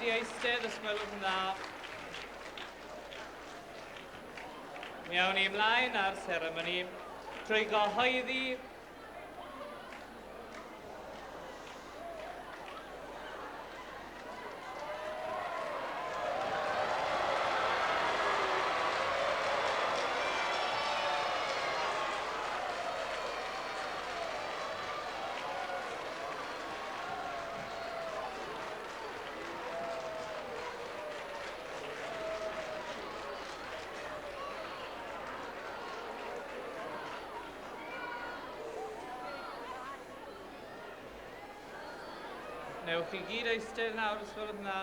gyd i eistedd os gwelwch yn dda. Mi awn ni ymlaen â'r seremoni trwy gyhoeddi Newch chi gyd eistedd nawr os gwelwch yn dda.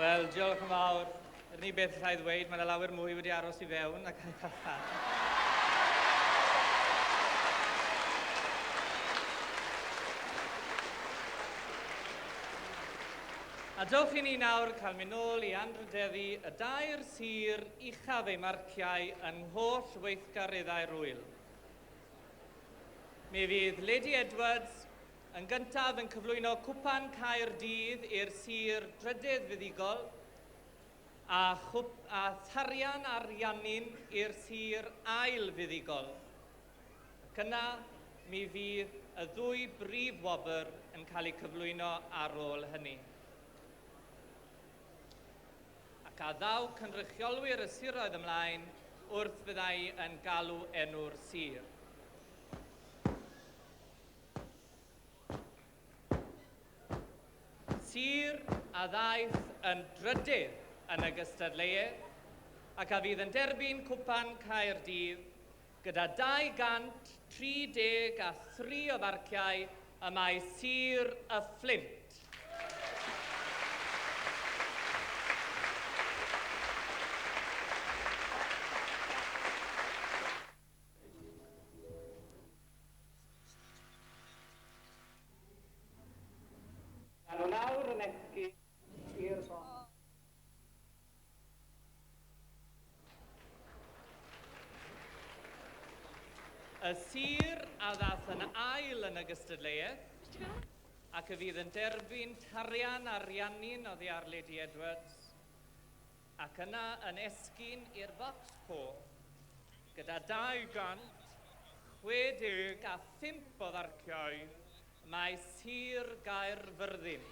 Wel, diolch yn fawr. Yr unig beth allai ddweud, mae yna lawer mwy wedi aros i fewn ac aeth allan. A dewch i ni nawr cael mynd nôl i anrhydeddu y dair sir uchaf eu marciau yng ngholl weithgareddau'r ŵyl. Mi fydd Lady Edwards yn gyntaf yn cyflwyno Cwpan Caerdydd i'r sir drydydd fuddugol a, chwp, a Tharian Ariannin i'r sir ail fuddugol. Ac yna mi fydd y ddwy brif wobr yn cael eu cyflwyno ar ôl hynny. Ac a ddaw cynrychiolwyr y siroedd ymlaen wrth fyddai yn galw enw'r sir. Sir a ddaeth yn drydydd yn y gystadleuaeth ac a fydd yn derbyn Cwpan Caerdydd gyda 233 o farciau y mae Sir y Fflint. Maen nhw nawr yn esgyn i'r bont. Y sir a ddaeth yn ail yn y gystadleuaeth ac y fydd yn derbyn tarian Ariannin oddi ar Lady Edwards ac yna yn esgyn i'r bocs coch gyda 265 o farciau mae Sir Gaerfyrddin.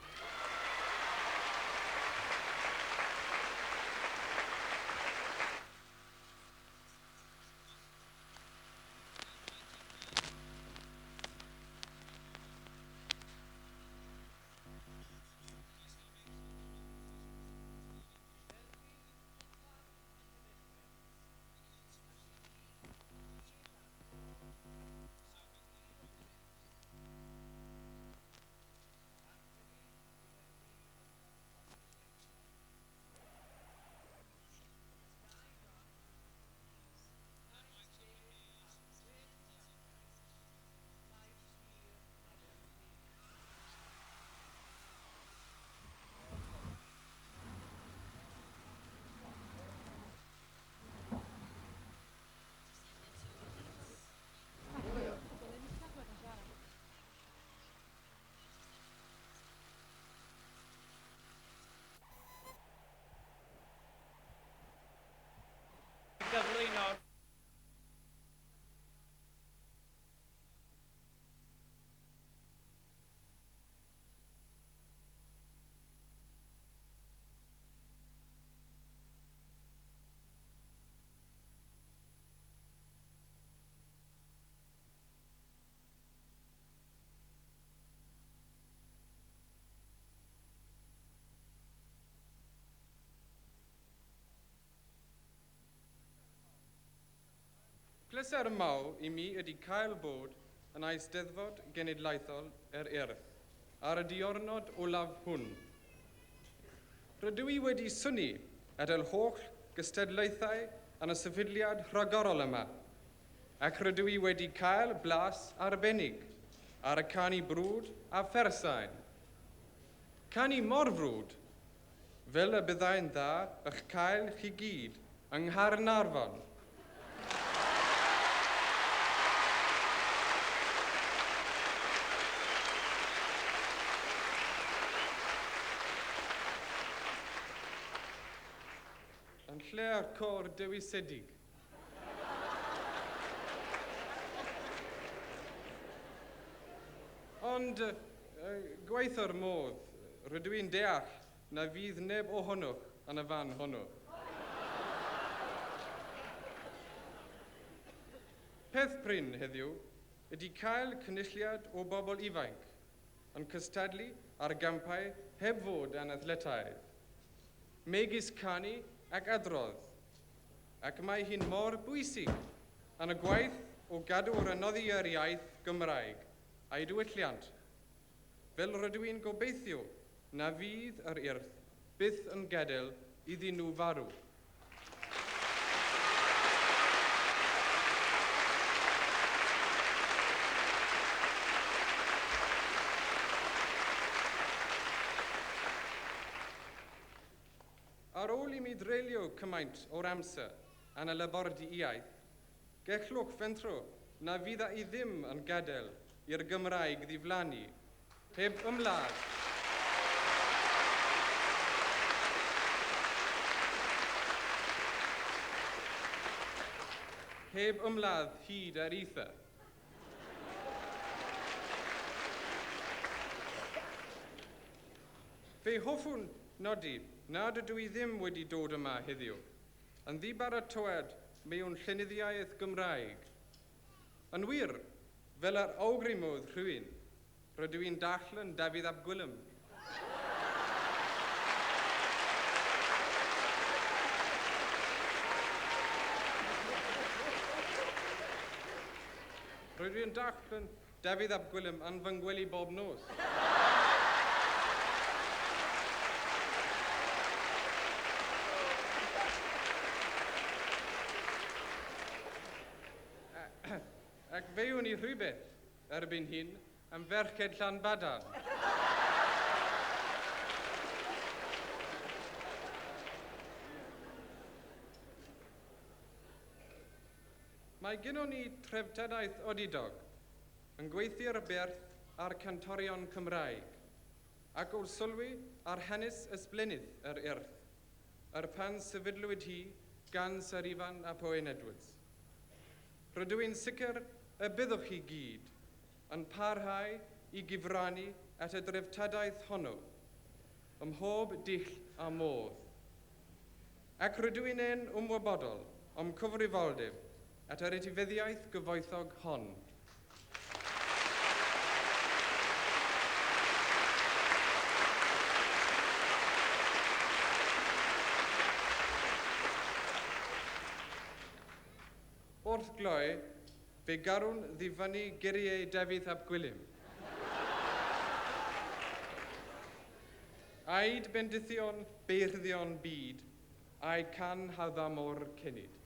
Pleser mawr i mi ydy cael bod yn Eisteddfod Genedlaethol yr Urdd ar y diwrnod olaf hwn. Rydw i wedi synnu at yr holl gystadlaethau yn y sefydliad rhagorol yma, ac rydw i wedi cael blas arbennig ar y canu brwd a phersain. Canu mor frwd, fel y byddai'n dda eich cael chi gyd yng Nghaernarfon. Yn lle'r côr dewisedig. Ond gwaetha'r modd, rydw i'n deall na fydd neb ohonoch yn y fan honno. Peth prin heddiw ydy cael cynulliad o bobl ifanc yn cystadlu ar gampau heb fod yn athletaidd, megis canu ac adrodd, ac mae hi'n mor bwysig yn y gwaith o gadw'r anoddi yr iaith Gymraeg a'i diwylliant, fel rydw i'n gobeithio na fydd yr Urdd byth yn gadael iddyn nhw farw. Ar ôl i mi dreulio cymaint o'r amser yn y labordy iaith, gellwch fentro na fydda i ddim yn gadael i'r Gymraeg ddiflannu, heb ymladd. Heb ymladd hyd ar eitha. Fe hoffwn nodi nad ydw i ddim wedi dod yma heddiw yn ddibaratoad mewn llenyddiaeth Gymraeg. Yn wir, fel yr awgrymodd rhywun, rydw i'n darllen Dafydd ap Gwilym. Rydw i'n darllen Dafydd ap Gwilym yn fy ngwely bob nos. Ac fe wn i rhywbeth erbyn hyn am ferched Llanbadarn. Mae gennon ni treftadaeth odidog yn gweithio'r berth a'r cantorion Cymraeg, ac o'r sylwi ar hanes ysblennydd yr Urdd, er pan sefydlwyd hi gan Syr Ifan ap Owen Edwards. Rydw i'n sicr y byddwch chi gyd yn parhau i gyfrannu at y dreftadaeth honno, ym mhob dull a modd. Ac rydw i'n ein ymwybodol o'm cyfrifoldeb at yr etifeddiaeth gyfoethog hon. Wrth gloi, fe garwn ddifynnu geiriau Dafydd ap Gwilym. Aed bendithion beirddio'n byd, a'i can hawdd mor cenid.